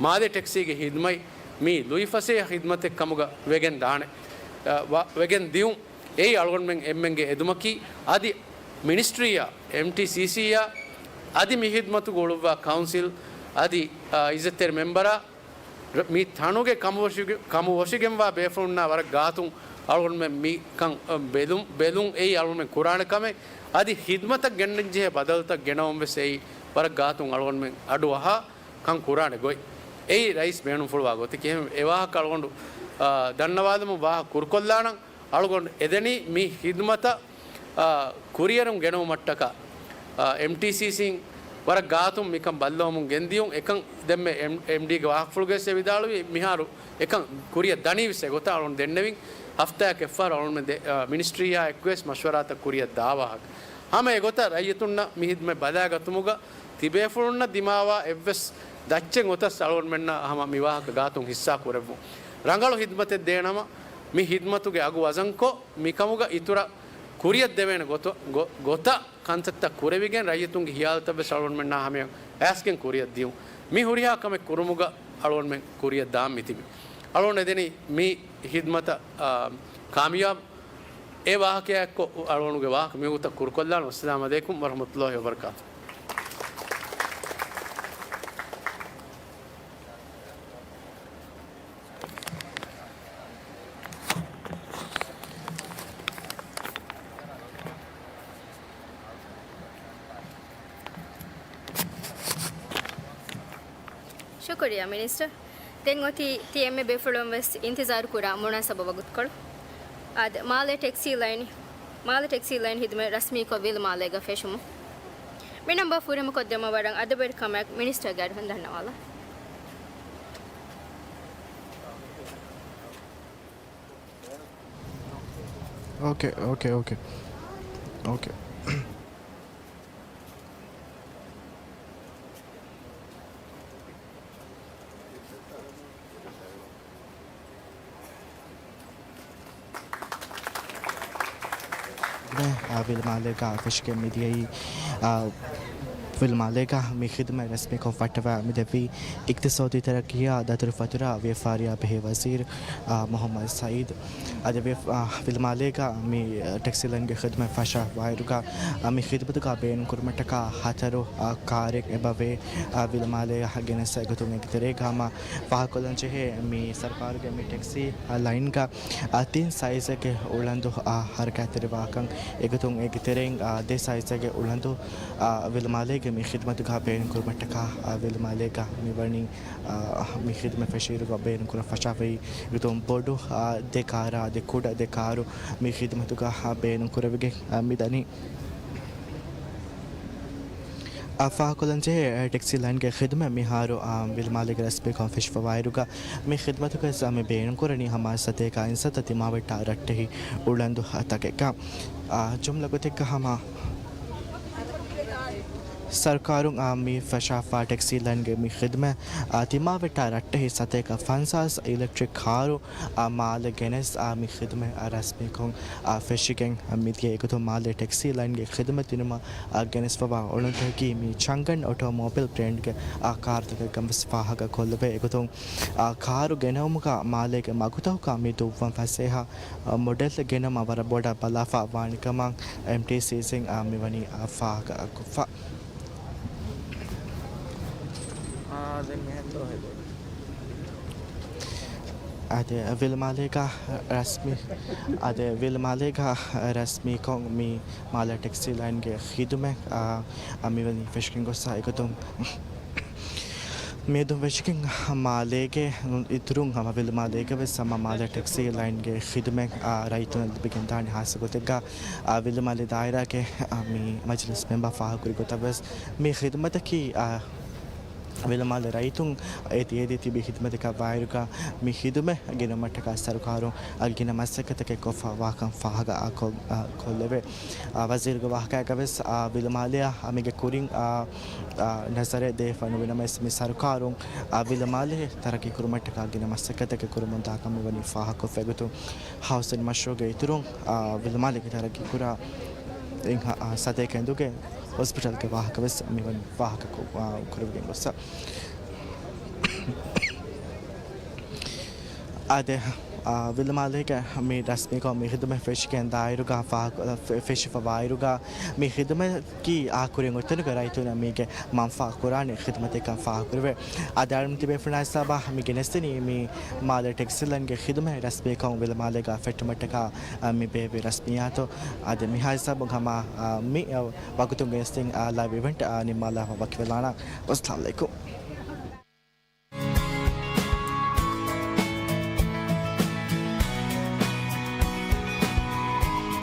މާލެ ޓެކްސީގެ ހިދުމަތް މީ ލުއިފަސޭހަ ހިދުމަތެއް ކަމުގަ ވެގެން ދާނެ، އަ، ވަ-، ވެގެން ދިޔުން. އެއީ އަޅުގަނޑުމެން އެންމެންގެ އެދުމަކީ. އަދި މިނިސްޓްރީއާ، އެމްޓީސީސީއާ، އަދި މި ހިދުމަތުގަ އުޅުއްވާ ކައުންސިލް އަދި، އާ، އިއްޒަތްތެރި މެމްބަރާ، ރ-، މި ތަނުގެ ކަމުވޮށިގެ-، ކަމުވޮށިގެންވާ ބޭފުޅުންނާ ވަރަށް ގާތުން އަޅުގަނޑުމެން މި ކަން، އަ، ބެލުން، ބެލުން އެއީ އަޅުގަނޑުމެން ކުރާނެ ކަމެއް. އަދި ހިދުމަތަށް ގެންނަންޖެހޭ ބަދަލުތައް ގެނައުން ވެސް އެއީ ވަރަށް ގާތުން އަޅުގަނޑުމެން އަޑުއަހާ ކަން ކުރާނެ ގޮތް. އެއީ ރައީސް ބޭނުންފުޅުވާ ގޮތަކީ. އެހެން އެ ވާހަކަ އަޅުގަނޑު، އާ، ދަންނަވާލަމުން ވާހަކަ ކުރުކޮށްލާނަން. އަޅުގަނޑު އެދެނީ މި ހިދުމަތަށް، އާ، ކުރިއެރުން ގެނައުމަށްޓަކާ، އާ، އެމްޓީސީސީން ވަރަށް ގާތުން މިކަން ބައްލަވަމުން ގެންދިޔުން. އެކަން ދެންމެ އެމް-، އެމްޑީގެ ވާހަކަފުޅުގައި ވިދާޅުވި މިހާރު އެކަން ކުރިއަށް ދަނީ ވެސް އެގޮތަށް އަޅުގަނޑު ދެންނެވިން. ހަފްތާއަކަށް އެއްފަހަރު އަޅުގަނޑު ދެ-، އާ، މިނިސްޓްރީއާ އެއްކޮށް ވެސް މަޝްވަރާތައް ކުރިއަށް ދާ ވާހަކަ. ހަމަ އެގޮތަށް ރައްޔިތުންނަށް މި ހިދުމަތް ބަލާގަތުމުގަ ތިބޭފުޅުންނަށް ދިމާވާ އެއްވެސް ދައްޗެއް އޮތަސް އަޅުގަނޑުމެންނަށް ހަމަ މި ވާހަކަ ގާތުން ހިއްސާ ކުރެއްވުން. ރަނގަޅު ހިދުމަތެއް ދޭނަމަ، މި ހިދުމަތުގެ އަގު ވަޒަންކޮށް، މިކަމުގަ އިތުރަށް ކުރިއަށް ދެވޭނެ ގޮތަށް، ގޮ-، ގޮތަށް ކަންތައްތައް ކުރެވިގެން، ރައްޔިތުންގެ ހިޔާލުތައް ވެސް އަޅުގަނޑުމެންނާ ހަމަޔަށް އައިސްގެން ކުރިއަށް ދިޔުން. މި ހުރިހާ ކަމެއް ކުރުމުގަ އަޅުގަނޑުމެން ކުރިއަށް ދާން މިތިބި. އަޅުގަނޑު އެދެނީ މި ހިދުމަތަށް، އާ، ކާމިޔާބު އެ ވާހަކައާއެއްކޮށް އަޅުގަނޑުގެ ވާހަކަ މިވަގުތަށް ކުރުކޮށްލާނަން. އައްސަލާމު ޢަލައިކުމް ވަރަޙްމަތުﷲި ވަބަރަކާތުހު. ޝުކުރިއްޔާ މިނިސްޓަރ. ދެން އޮތީ ތި އެންމެ ބޭފުޅުން ވެސް އިންތިޒާރު ކުރާ މުނާސަބަ ވަގުތުކޮޅު. އާދެ، މާލެ ޓެކްސީ ލައިން، މާލެ ޓެކްސީ ލައިން ހިދުމަތް ރަސްމީކޮށް ވިލު މާލޭގަ ފެށުމުން. މި ނަންބަރ ފުރިހަމަކޮށްދެއްވުމަށް ވަރަށް އަދަބުވެރިކަމާއެކު މިނިސްޓަރގެ އަޑުން ދަންނަވާލަން. އޯކޭ، އޯކޭ، އޯކޭ. އޯކޭ. އާ، ވިލުމާލޭގަ ފެށިގެން މިދިޔައީ، އާ، ވިލުމާލޭގަ މި ޚިދުމަތް ރަސްމީކޮށް ފައްޓަވާ މިދެއްވީ އިޤްތިޞާދީ ތަރައްޤީއާ ދަތުރުފަތުރާ ވިޔަފާރިއާ ބެހޭ ވަޒީރު، އާ، މުޙައްމަދު ސައީދު. އަދި ވި-، އާ، ވިލުމާލޭގަ މި ޓެކްސީ ލައިންގެ ޚިދުމަތް ފަށާ ވާއިރުގަ، އާ، މި ޚިދުމަތުގަ ބޭނުންކުރުމަށްޓަކާ ހަތަރު، އާ، ކާރެއް އެބަވޭ، އާ، ވިލުމާލޭއަށް ގެނެސް އެގޮތުން އެނގިތެރޭގަ ހަމަ ފާހަގަކޮށްލަން ޖެހޭ މި ސަރުކާރުގެ މި ޓެކްސީ، އާ، ލައިންގަ އާ، ތިން ސައިޒެއްގެ އުޅަނދު، އާ، ހަރަކާތްތެރިވާކަން އެގޮތުން އޭގެ ތެރެއިން، އާ، ދެ ސައިޒެއްގެ އުޅަނދު، އާ، ވިލުމާލޭގެ މި ޚިދުމަތުގަ ބޭނުންކުރުމަށްޓަކާ، އާ، ވިލުމާލޭގަ މިވަނީ، އާ، މި ޚިދުމަތް ފެށިއިރުގަ ބޭނުންކުރަން ފަށާފައި އެގޮތުން ބޮޑު، އާ، ދެ ކާރާ، އަދި ކުޑަ ދެ ކާރު މި ޚިދުމަތުގަ، އާ، ބޭނުންކުރެވިގެން، އާ، މިދަނީ. އާ، ފާހަގަކޮށްލަންޖެހޭ، އާ، ޓެކްސީ ލައިންގެ ޚިދުމަތް މިހާރު، އާ، ވިލުމާލޭގެ ރަސްމީކޮށް ފެށިފަވާއިރުގަ މި ޚިދުމަތުގައި މި ބޭނުންކުރަނީ ހަމަ ސަތޭކަ އިންސައްތަ ތިމާވެއްޓާ ރައްޓެހި އުޅަނދު ތަކެއްގަ. އާ، ޖުމްލަ ގޮތެއްގަ ހަމަ ސަރުކާރުން އާ މި ފަށާފާ ޓެކްސީ ލައިންގެ މި ޚިދުމަތް އާ ތިމާވެއްޓާ ރައްޓެހި ސަތޭކަ ފަންސާސް އިލެކްޓްރިކް ކާރު އާ މާލެ ގެނެސް އާ މި ޚިދުމަތް އާ ރަސްމީކޮށް އާ ފެށިގެން މިދިޔަ. އެގޮތުން މާލެ ޓެކްސީ ލައިންގެ ޚިދުމަތް ދިނުމަށް އާ ގެނެސްފަވާ އޮޅުންތަކަކީ މި ޗަންގަން އޮޓޯމޮބައިލް ބްރޭންޑްގެ އާ ކާރުތަކެއްކަން ވެސް ފާހަގަ ކޮށްލެވޭ. އެގޮތުން އާ ކާރު ގެނައުމުގަ މާލޭގެ މަގުތަކުގަ މި ދުއްވަން ފަސޭހަ އާ މޮޑެލް ގެނައުމަށް ވަރަށް ބޮޑަށް ބަލާފަ ވާނެ ކަމަށް އެމްޓީސީސީން އާ މިވަނީ އާ ފާހަގަ ކޮށްފަ. އާ، ދެން އެހެން ދޯ ހެދޭ. އާދެ، ވިލުމާލޭގަ ރަސްމީ، އާދެ، ވިލުމާލޭގަ ރަސްމީކޮށް މި މާލެ ޓެކްސީ ލައިންގެ ޚިދުމަތް، އާ، އާ، މިވަނީ ފެށިގެން ގޮއްސަ. އެގޮތުން މިއަދު ފެށިގެން މާލޭގެ އިތުރުން ހަމަ ވިލުމާލޭގަ ވެސް ހަމަ މާލެ ޓެކްސީ ލައިންގެ ޚިދުމަތް، އާ، ރައްޔިތުން ލިބިގެން ދާނެ. ހާއްސަ ގޮތެއްގަ، އާ، ވިލުމާލެ ދާއިރާގެ، އާ، މި މަޖިލިސް މެމްބަރ ފާހަގަކުރި ގޮތަށް ވެސް މި ޚިދުމަތަކީ، އާ، ވިލުމާލެ ރައްޔިތުން އެ ދިޔައިދީ ތިބި ޚިދުމަތަކާ ވާއިރުގަ މި ޚިދުމަތް ގެނައުމަށްޓަކާ ސަރުކާރުން އަގި ގިނަ މަސައްކަތަކެއް ކޮށްފަ ވާކަން ފާހަގަ ކޮށް-، އާ، ކޮށްލެވޭ. އާ، ވަޒީރުގެ ވާހަކައިގަ ވެސް، އާ، ވިލުމާލެއަށް މީގެ ކުރިން، އާ، އާ، ނަޒަރެއް ދޭފަ ނުވިނަމަވެސް މި ސަރުކާރުން، އާ، ވިލުމާލެ ތަރައްގީ ކުރުމަށްޓަކާ ގިނަ މަސައްކަތެއް ކުރަމުން ދާކަން މިވަނީ ފާހަގަކޮށްފަ. އެގޮތުން ހައުސިން މަޝްރޫޢުގެ އިތުރުން، އާ، ވިލުމާލެގެ ތަރައްގީ ކުރާ އެއްހާ، އާ، ސަތޭކަ އެނދުގެ ހޮސްޕިޓަލްގެ ވާހަކަ ވެސް މިވަނީ ފާހަގަ ކު-، އާ، ކުރެވިގެން ގޮއްސަ. އާދެ، އާ، ވިލުމާލޭގެ މި ރަސްމީކޮށް މި ޚިދުމަތް ފެށިގެން ދާއިރުގަ ފާހަގަ-، ފެ-، ފެށިފަ ވާއިރުގަ މި ޚިދުމަތަކީ އާ ކުރިން އޮތްތަނުގެ ރައްޔިތުންނަށް މީގެ މަންފާ ކުރާނެ ޚިދުމަތެއްކަން ފާހަގަކުރެވޭ. އާދެ، އަޅުގަނޑު ތިބޭފުޅާ ހިސާބަށް މި ގެނެސްދިނީ މި މާލެ ޓެކްސީ ލައިންގެ ޚިދުމަތް ރަސްމީކޮށް ވިލުމާލޭގަ ފެއްޓުމަށްޓަކާ، އާ، މި ބޭއްވި ރަސްމިއްޔާތު. އާދެ، މިހާ ހިސާބުން ހަމަ، އާ، މި، އާ، ވަގުތުން ގެނެސްދިން، އާ، ލައިވް އިވެންޓް، އާ، ނިންމާލާފަ ވަކިވެލާނަން. ވައްސަލާމް އަލައިކުމް.